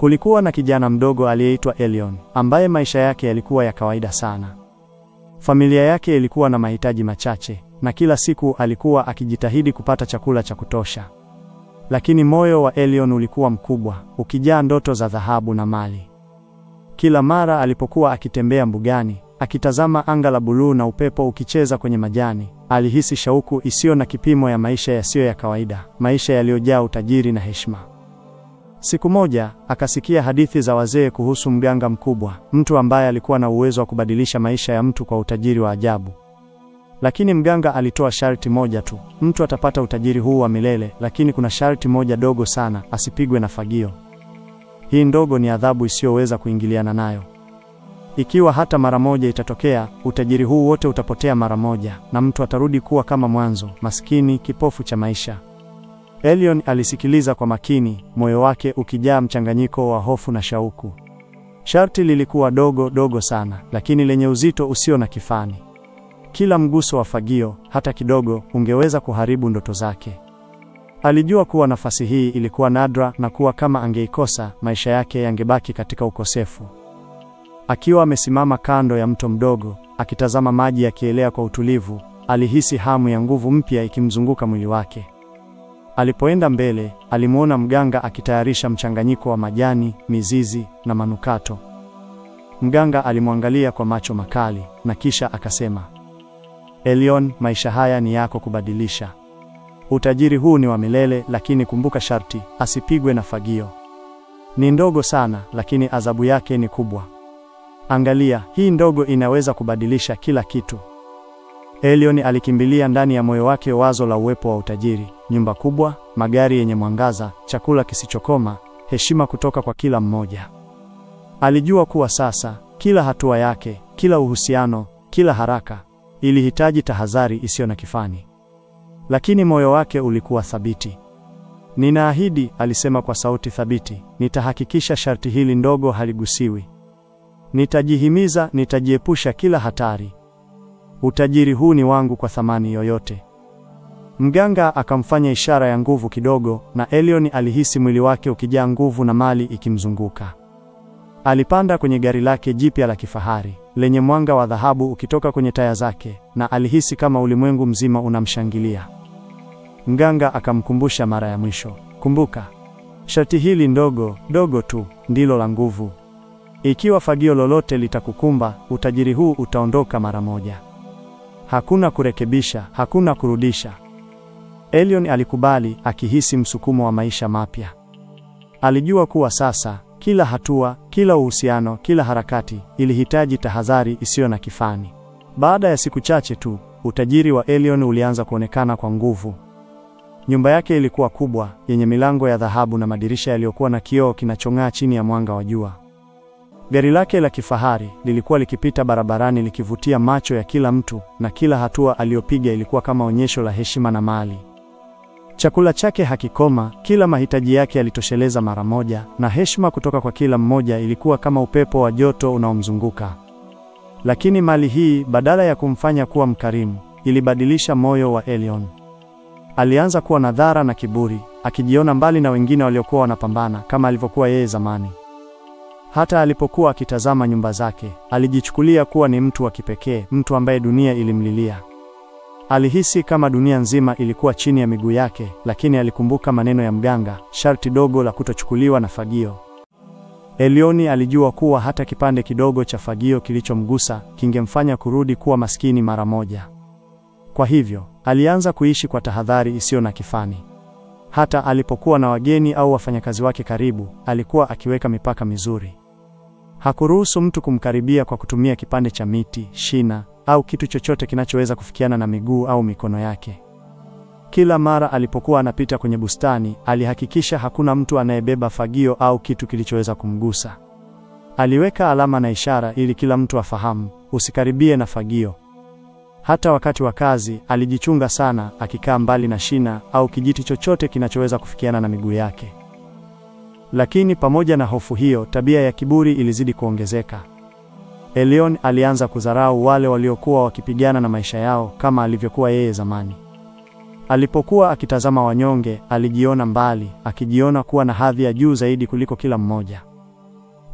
Kulikuwa na kijana mdogo aliyeitwa Elion, ambaye maisha yake yalikuwa ya kawaida sana. Familia yake ilikuwa na mahitaji machache, na kila siku alikuwa akijitahidi kupata chakula cha kutosha. Lakini moyo wa Elion ulikuwa mkubwa, ukijaa ndoto za dhahabu na mali. Kila mara alipokuwa akitembea mbugani, akitazama anga la buluu na upepo ukicheza kwenye majani, alihisi shauku isiyo na kipimo ya maisha yasiyo ya kawaida, maisha yaliyojaa utajiri na heshima. Siku moja, akasikia hadithi za wazee kuhusu mganga mkubwa, mtu ambaye alikuwa na uwezo wa kubadilisha maisha ya mtu kwa utajiri wa ajabu. Lakini mganga alitoa sharti moja tu: mtu atapata utajiri huu wa milele, lakini kuna sharti moja dogo sana, asipigwe na fagio. Hii ndogo ni adhabu isiyoweza kuingiliana nayo. Ikiwa hata mara moja itatokea, utajiri huu wote utapotea mara moja, na mtu atarudi kuwa kama mwanzo, maskini, kipofu cha maisha. Elion alisikiliza kwa makini, moyo wake ukijaa mchanganyiko wa hofu na shauku. Sharti lilikuwa dogo dogo sana, lakini lenye uzito usio na kifani. Kila mguso wa fagio, hata kidogo, ungeweza kuharibu ndoto zake. Alijua kuwa nafasi hii ilikuwa nadra na kuwa kama angeikosa, maisha yake yangebaki katika ukosefu. Akiwa amesimama kando ya mto mdogo, akitazama maji yakielea kwa utulivu, alihisi hamu ya nguvu mpya ikimzunguka mwili wake. Alipoenda mbele, alimuona mganga akitayarisha mchanganyiko wa majani, mizizi na manukato. Mganga alimwangalia kwa macho makali na kisha akasema, "Elion, maisha haya ni yako kubadilisha. Utajiri huu ni wa milele, lakini kumbuka sharti, asipigwe na fagio. Ni ndogo sana, lakini adhabu yake ni kubwa. Angalia, hii ndogo inaweza kubadilisha kila kitu." Elion alikimbilia ndani ya moyo wake wazo la uwepo wa utajiri, nyumba kubwa, magari yenye mwangaza, chakula kisichokoma, heshima kutoka kwa kila mmoja. Alijua kuwa sasa, kila hatua yake, kila uhusiano, kila haraka ilihitaji tahadhari isiyo na kifani. Lakini moyo wake ulikuwa thabiti. "Ninaahidi," alisema kwa sauti thabiti, "nitahakikisha sharti hili ndogo haligusiwi. Nitajihimiza, nitajiepusha kila hatari. Utajiri huu ni wangu kwa thamani yoyote." Mganga akamfanya ishara ya nguvu kidogo, na Elion alihisi mwili wake ukijaa nguvu na mali ikimzunguka. Alipanda kwenye gari lake jipya la kifahari, lenye mwanga wa dhahabu ukitoka kwenye taya zake, na alihisi kama ulimwengu mzima unamshangilia. Mganga akamkumbusha mara ya mwisho, "Kumbuka, sharti hili ndogo, dogo tu, ndilo la nguvu. Ikiwa fagio lolote litakukumba, utajiri huu utaondoka mara moja. Hakuna kurekebisha, hakuna kurudisha." Elion alikubali, akihisi msukumo wa maisha mapya. Alijua kuwa sasa, kila hatua, kila uhusiano, kila harakati ilihitaji tahadhari isiyo na kifani. Baada ya siku chache tu, utajiri wa Elion ulianza kuonekana kwa nguvu. Nyumba yake ilikuwa kubwa, yenye milango ya dhahabu na madirisha yaliyokuwa na kioo kinachong'aa chini ya mwanga wa jua. Gari lake la kifahari lilikuwa likipita barabarani likivutia macho ya kila mtu, na kila hatua aliyopiga ilikuwa kama onyesho la heshima na mali. Chakula chake hakikoma, kila mahitaji yake yalitosheleza mara moja, na heshima kutoka kwa kila mmoja ilikuwa kama upepo wa joto unaomzunguka. Lakini mali hii, badala ya kumfanya kuwa mkarimu, ilibadilisha moyo wa Elion. Alianza kuwa na dhara na kiburi, akijiona mbali na wengine waliokuwa wanapambana kama alivyokuwa yeye zamani. Hata alipokuwa akitazama nyumba zake, alijichukulia kuwa ni mtu wa kipekee, mtu ambaye dunia ilimlilia. Alihisi kama dunia nzima ilikuwa chini ya miguu yake, lakini alikumbuka maneno ya mganga, sharti dogo la kutochukuliwa na fagio. Elioni alijua kuwa hata kipande kidogo cha fagio kilichomgusa kingemfanya kurudi kuwa maskini mara moja. Kwa hivyo, alianza kuishi kwa tahadhari isiyo na kifani. Hata alipokuwa na wageni au wafanyakazi wake karibu, alikuwa akiweka mipaka mizuri. Hakuruhusu mtu kumkaribia kwa kutumia kipande cha miti, shina au kitu chochote kinachoweza kufikiana na miguu au mikono yake. Kila mara alipokuwa anapita kwenye bustani, alihakikisha hakuna mtu anayebeba fagio au kitu kilichoweza kumgusa. Aliweka alama na ishara ili kila mtu afahamu, usikaribie na fagio. Hata wakati wa kazi, alijichunga sana, akikaa mbali na shina au kijiti chochote kinachoweza kufikiana na miguu yake. Lakini pamoja na hofu hiyo, tabia ya kiburi ilizidi kuongezeka. Elion alianza kudharau wale waliokuwa wakipigana na maisha yao kama alivyokuwa yeye zamani. Alipokuwa akitazama wanyonge, alijiona mbali, akijiona kuwa na hadhi ya juu zaidi kuliko kila mmoja.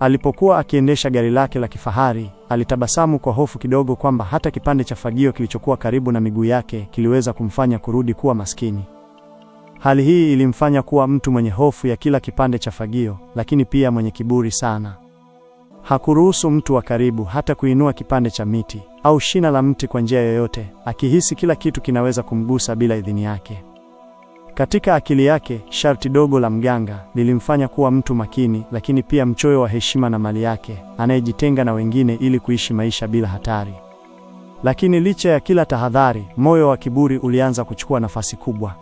Alipokuwa akiendesha gari lake la kifahari, alitabasamu kwa hofu kidogo kwamba hata kipande cha fagio kilichokuwa karibu na miguu yake kiliweza kumfanya kurudi kuwa maskini. Hali hii ilimfanya kuwa mtu mwenye hofu ya kila kipande cha fagio, lakini pia mwenye kiburi sana. Hakuruhusu mtu wa karibu hata kuinua kipande cha miti au shina la mti kwa njia yoyote, akihisi kila kitu kinaweza kumgusa bila idhini yake. Katika akili yake, sharti dogo la mganga lilimfanya kuwa mtu makini, lakini pia mchoyo wa heshima na mali yake, anayejitenga na wengine ili kuishi maisha bila hatari. Lakini licha ya kila tahadhari, moyo wa kiburi ulianza kuchukua nafasi kubwa.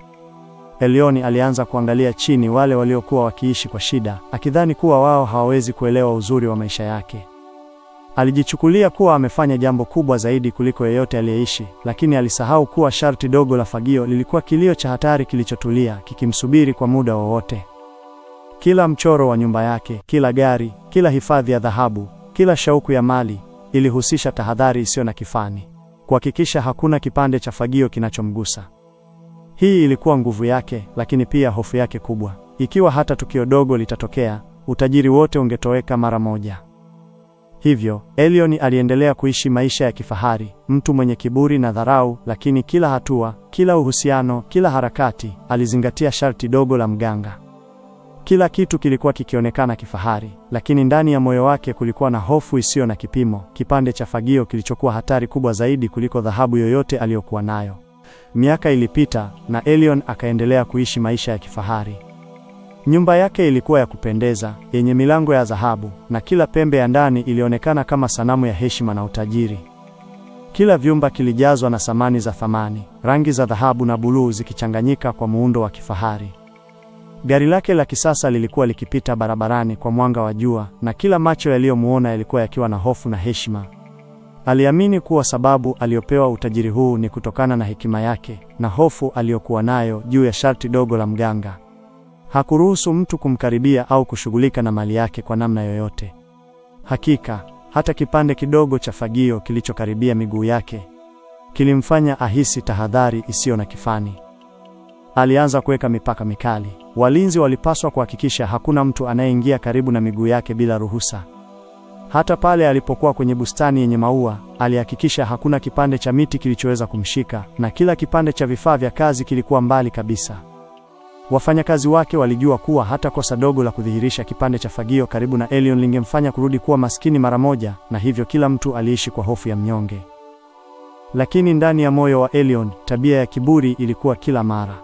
Elion alianza kuangalia chini wale waliokuwa wakiishi kwa shida, akidhani kuwa wao hawawezi kuelewa uzuri wa maisha yake. Alijichukulia kuwa amefanya jambo kubwa zaidi kuliko yeyote aliyeishi, lakini alisahau kuwa sharti dogo la fagio lilikuwa kilio cha hatari kilichotulia, kikimsubiri kwa muda wowote. Kila mchoro wa nyumba yake, kila gari, kila hifadhi ya dhahabu, kila shauku ya mali ilihusisha tahadhari isiyo na kifani, kuhakikisha hakuna kipande cha fagio kinachomgusa. Hii ilikuwa nguvu yake, lakini pia hofu yake kubwa. Ikiwa hata tukio dogo litatokea, utajiri wote ungetoweka mara moja. Hivyo, Elion aliendelea kuishi maisha ya kifahari, mtu mwenye kiburi na dharau, lakini kila hatua, kila uhusiano, kila harakati, alizingatia sharti dogo la mganga. Kila kitu kilikuwa kikionekana kifahari, lakini ndani ya moyo wake kulikuwa na hofu isiyo na kipimo, kipande cha fagio kilichokuwa hatari kubwa zaidi kuliko dhahabu yoyote aliyokuwa nayo. Miaka ilipita na Elion akaendelea kuishi maisha ya kifahari. Nyumba yake ilikuwa ya kupendeza, yenye milango ya dhahabu, na kila pembe ya ndani ilionekana kama sanamu ya heshima na utajiri. Kila vyumba kilijazwa na samani za thamani, rangi za dhahabu na buluu zikichanganyika kwa muundo wa kifahari. Gari lake la kisasa lilikuwa likipita barabarani kwa mwanga wa jua, na kila macho yaliyomuona yalikuwa yakiwa na hofu na heshima. Aliamini kuwa sababu aliyopewa utajiri huu ni kutokana na hekima yake na hofu aliyokuwa nayo juu ya sharti dogo la mganga. Hakuruhusu mtu kumkaribia au kushughulika na mali yake kwa namna yoyote. Hakika, hata kipande kidogo cha fagio kilichokaribia miguu yake kilimfanya ahisi tahadhari isiyo na kifani. Alianza kuweka mipaka mikali. Walinzi walipaswa kuhakikisha hakuna mtu anayeingia karibu na miguu yake bila ruhusa. Hata pale alipokuwa kwenye bustani yenye maua, alihakikisha hakuna kipande cha miti kilichoweza kumshika, na kila kipande cha vifaa vya kazi kilikuwa mbali kabisa. Wafanyakazi wake walijua kuwa hata kosa dogo la kudhihirisha kipande cha fagio karibu na Elion lingemfanya kurudi kuwa maskini mara moja, na hivyo kila mtu aliishi kwa hofu ya mnyonge. Lakini ndani ya moyo wa Elion, tabia ya kiburi ilikuwa kila mara.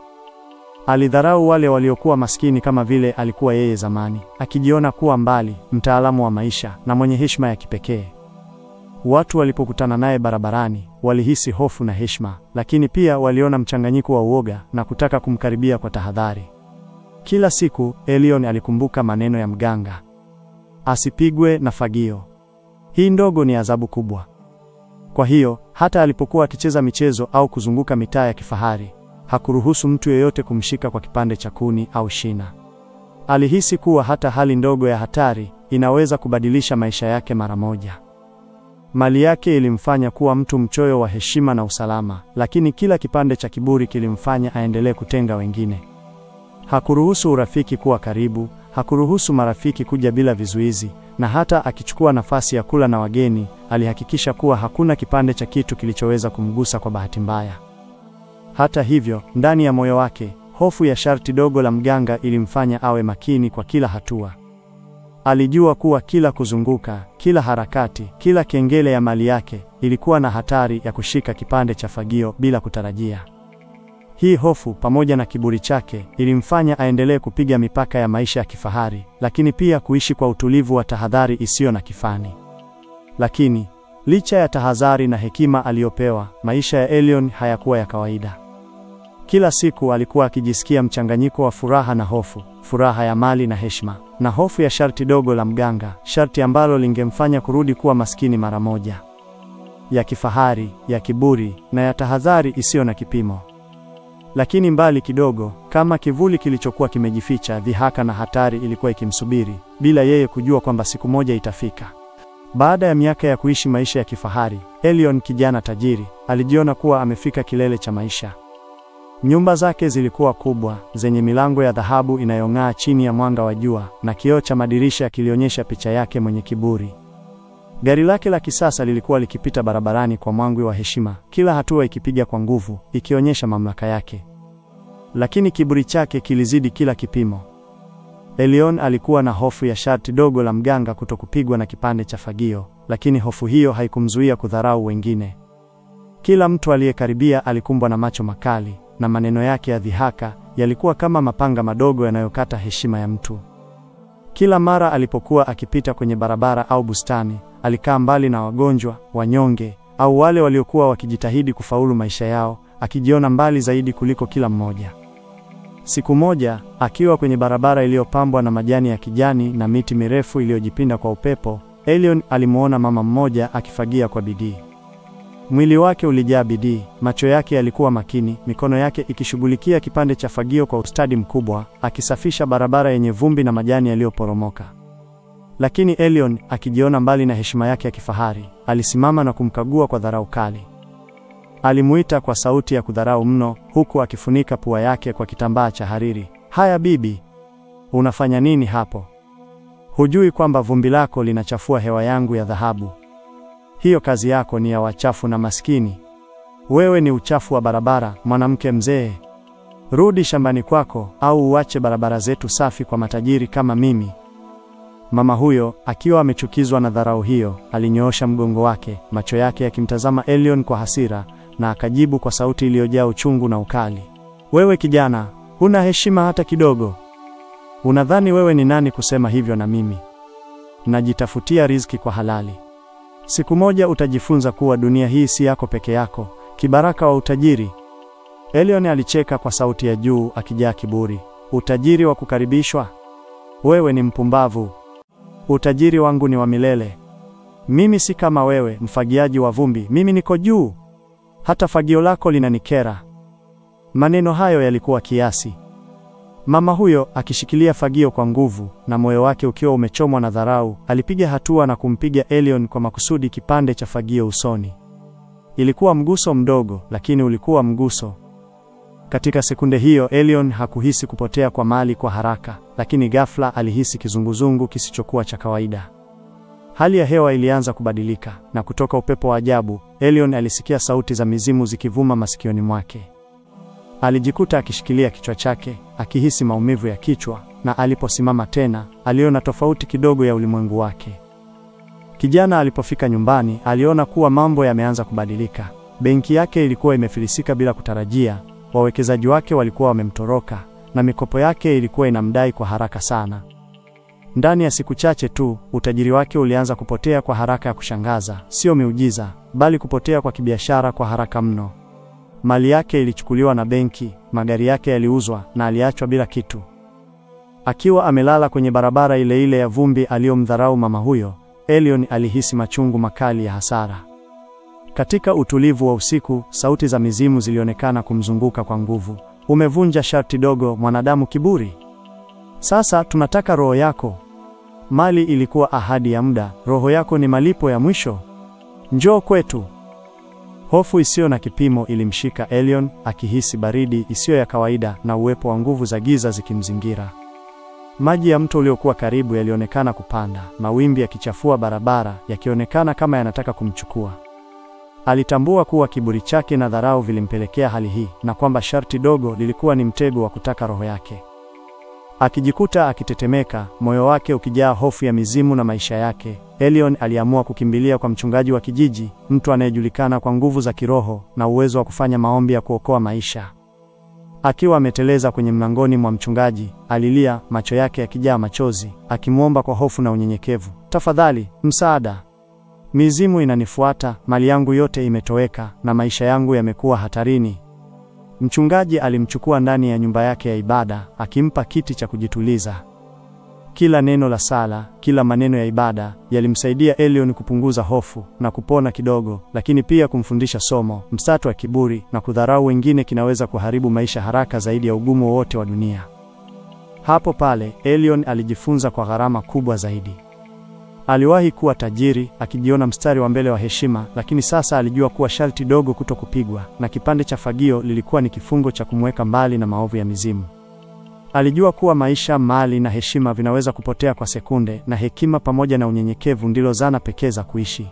Alidharau wale waliokuwa maskini kama vile alikuwa yeye zamani, akijiona kuwa mbali, mtaalamu wa maisha na mwenye heshima ya kipekee. Watu walipokutana naye barabarani, walihisi hofu na heshima, lakini pia waliona mchanganyiko wa uoga na kutaka kumkaribia kwa tahadhari. Kila siku, Elion alikumbuka maneno ya mganga. Asipigwe na fagio. Hii ndogo ni adhabu kubwa. Kwa hiyo, hata alipokuwa akicheza michezo au kuzunguka mitaa ya kifahari, hakuruhusu mtu yeyote kumshika kwa kipande cha kuni au shina. Alihisi kuwa hata hali ndogo ya hatari inaweza kubadilisha maisha yake mara moja. Mali yake ilimfanya kuwa mtu mchoyo wa heshima na usalama, lakini kila kipande cha kiburi kilimfanya aendelee kutenga wengine. Hakuruhusu urafiki kuwa karibu, hakuruhusu marafiki kuja bila vizuizi, na hata akichukua nafasi ya kula na wageni, alihakikisha kuwa hakuna kipande cha kitu kilichoweza kumgusa kwa bahati mbaya. Hata hivyo, ndani ya moyo wake, hofu ya sharti dogo la mganga ilimfanya awe makini kwa kila hatua. Alijua kuwa kila kuzunguka, kila harakati, kila kengele ya mali yake ilikuwa na hatari ya kushika kipande cha fagio bila kutarajia. Hii hofu pamoja na kiburi chake ilimfanya aendelee kupiga mipaka ya maisha ya kifahari, lakini pia kuishi kwa utulivu wa tahadhari isiyo na kifani. Lakini licha ya tahadhari na hekima aliyopewa, maisha ya Elion hayakuwa ya kawaida. Kila siku alikuwa akijisikia mchanganyiko wa furaha na hofu, furaha ya mali na heshima, na hofu ya sharti dogo la mganga, sharti ambalo lingemfanya kurudi kuwa maskini mara moja. Ya kifahari, ya kiburi na ya tahadhari isiyo na kipimo. Lakini mbali kidogo, kama kivuli kilichokuwa kimejificha, dhihaka na hatari ilikuwa ikimsubiri, bila yeye kujua kwamba siku moja itafika. Baada ya miaka ya kuishi maisha ya kifahari, Elion, kijana tajiri, alijiona kuwa amefika kilele cha maisha. Nyumba zake zilikuwa kubwa, zenye milango ya dhahabu inayong'aa chini ya mwanga wa jua, na kioo cha madirisha kilionyesha picha yake mwenye kiburi. Gari lake la kisasa lilikuwa likipita barabarani kwa mwangwi wa heshima, kila hatua ikipiga kwa nguvu, ikionyesha mamlaka yake. Lakini kiburi chake kilizidi kila kipimo. Elion alikuwa na hofu ya sharti dogo la mganga kutokupigwa na kipande cha fagio, lakini hofu hiyo haikumzuia kudharau wengine. Kila mtu aliyekaribia alikumbwa na macho makali, na maneno yake ya dhihaka yalikuwa kama mapanga madogo yanayokata heshima ya mtu. Kila mara alipokuwa akipita kwenye barabara au bustani, alikaa mbali na wagonjwa, wanyonge au wale waliokuwa wakijitahidi kufaulu maisha yao, akijiona mbali zaidi kuliko kila mmoja. Siku moja, akiwa kwenye barabara iliyopambwa na majani ya kijani na miti mirefu iliyojipinda kwa upepo, Elion alimuona mama mmoja akifagia kwa bidii. Mwili wake ulijaa bidii, macho yake yalikuwa makini, mikono yake ikishughulikia kipande cha fagio kwa ustadi mkubwa, akisafisha barabara yenye vumbi na majani yaliyoporomoka. Lakini Elion, akijiona mbali na heshima yake ya kifahari, alisimama na kumkagua kwa dharau kali. Alimuita kwa sauti ya kudharau mno, huku akifunika pua yake kwa kitambaa cha hariri. "Haya bibi, unafanya nini hapo? Hujui kwamba vumbi lako linachafua hewa yangu ya dhahabu? Hiyo kazi yako ni ya wachafu na maskini. Wewe ni uchafu wa barabara, mwanamke mzee. Rudi shambani kwako au uache barabara zetu safi kwa matajiri kama mimi." Mama huyo, akiwa amechukizwa na dharau hiyo, alinyoosha mgongo wake, macho yake yakimtazama Elion kwa hasira, na akajibu kwa sauti iliyojaa uchungu na ukali. "Wewe kijana, huna heshima hata kidogo. Unadhani wewe ni nani kusema hivyo na mimi? Najitafutia riziki kwa halali. Siku moja utajifunza kuwa dunia hii si yako peke yako, kibaraka wa utajiri." Elion alicheka kwa sauti ya juu akijaa kiburi. "Utajiri wa kukaribishwa? Wewe ni mpumbavu. Utajiri wangu ni wa milele. Mimi si kama wewe, mfagiaji wa vumbi. Mimi niko juu. Hata fagio lako linanikera." Maneno hayo yalikuwa kiasi. Mama huyo, akishikilia fagio kwa nguvu na moyo wake ukiwa umechomwa na dharau, alipiga hatua na kumpiga Elion kwa makusudi kipande cha fagio usoni. Ilikuwa mguso mdogo, lakini ulikuwa mguso. Katika sekunde hiyo, Elion hakuhisi kupotea kwa mali kwa haraka, lakini ghafla alihisi kizunguzungu kisichokuwa cha kawaida. Hali ya hewa ilianza kubadilika, na kutoka upepo wa ajabu, Elion alisikia sauti za mizimu zikivuma masikioni mwake. Alijikuta akishikilia kichwa chake, akihisi maumivu ya kichwa, na aliposimama tena, aliona tofauti kidogo ya ulimwengu wake. Kijana alipofika nyumbani, aliona kuwa mambo yameanza kubadilika. Benki yake ilikuwa imefilisika bila kutarajia, wawekezaji wake walikuwa wamemtoroka, na mikopo yake ilikuwa inamdai kwa haraka sana. Ndani ya siku chache tu, utajiri wake ulianza kupotea kwa haraka ya kushangaza, sio miujiza, bali kupotea kwa kibiashara kwa haraka mno. Mali yake ilichukuliwa na benki, magari yake yaliuzwa na aliachwa bila kitu. Akiwa amelala kwenye barabara ile ile ya vumbi aliyomdharau mama huyo, Elion alihisi machungu makali ya hasara. Katika utulivu wa usiku, sauti za mizimu zilionekana kumzunguka kwa nguvu. "Umevunja sharti dogo, mwanadamu kiburi. Sasa tunataka roho yako. Mali ilikuwa ahadi ya muda, roho yako ni malipo ya mwisho. Njoo kwetu." Hofu isiyo na kipimo ilimshika Elion, akihisi baridi isiyo ya kawaida na uwepo wa nguvu za giza zikimzingira. Maji ya mto uliokuwa karibu yalionekana kupanda, mawimbi yakichafua barabara, yakionekana kama yanataka kumchukua. Alitambua kuwa kiburi chake na dharau vilimpelekea hali hii, na kwamba sharti dogo lilikuwa ni mtego wa kutaka roho yake. Akijikuta akitetemeka, moyo wake ukijaa hofu ya mizimu na maisha yake, Elion aliamua kukimbilia kwa mchungaji wa kijiji, mtu anayejulikana kwa nguvu za kiroho na uwezo wa kufanya maombi ya kuokoa maisha. Akiwa ameteleza kwenye mlangoni mwa mchungaji, alilia, macho yake yakijaa machozi, akimwomba kwa hofu na unyenyekevu, "Tafadhali, msaada. Mizimu inanifuata, mali yangu yote imetoweka na maisha yangu yamekuwa hatarini." Mchungaji alimchukua ndani ya nyumba yake ya ibada, akimpa kiti cha kujituliza. Kila neno la sala, kila maneno ya ibada yalimsaidia Elion kupunguza hofu na kupona kidogo, lakini pia kumfundisha somo: msato wa kiburi na kudharau wengine kinaweza kuharibu maisha haraka zaidi ya ugumu wowote wa dunia. Hapo pale, Elion alijifunza kwa gharama kubwa zaidi. Aliwahi kuwa tajiri, akijiona mstari wa mbele wa heshima, lakini sasa alijua kuwa sharti dogo kuto kupigwa na kipande cha fagio lilikuwa ni kifungo cha kumweka mbali na maovu ya mizimu. Alijua kuwa maisha, mali na heshima vinaweza kupotea kwa sekunde, na hekima pamoja na unyenyekevu ndilo zana pekee za kuishi.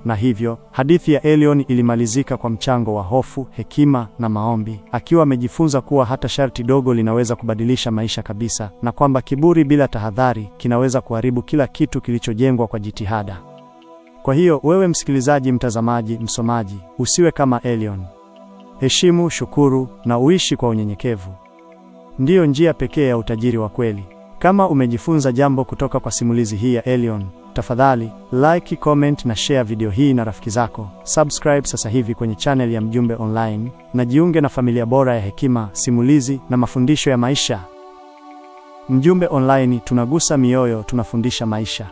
Na hivyo hadithi ya Elion ilimalizika kwa mchango wa hofu, hekima na maombi, akiwa amejifunza kuwa hata sharti dogo linaweza kubadilisha maisha kabisa, na kwamba kiburi bila tahadhari kinaweza kuharibu kila kitu kilichojengwa kwa jitihada. Kwa hiyo wewe msikilizaji, mtazamaji, msomaji, usiwe kama Elion. Heshimu, shukuru na uishi kwa unyenyekevu. Ndiyo njia pekee ya utajiri wa kweli. Kama umejifunza jambo kutoka kwa simulizi hii ya Elion, tafadhali like, comment na share video hii na rafiki zako. Subscribe sasa hivi kwenye channel ya Mjumbe Online na jiunge na familia bora ya hekima, simulizi na mafundisho ya maisha. Mjumbe Online, tunagusa mioyo, tunafundisha maisha.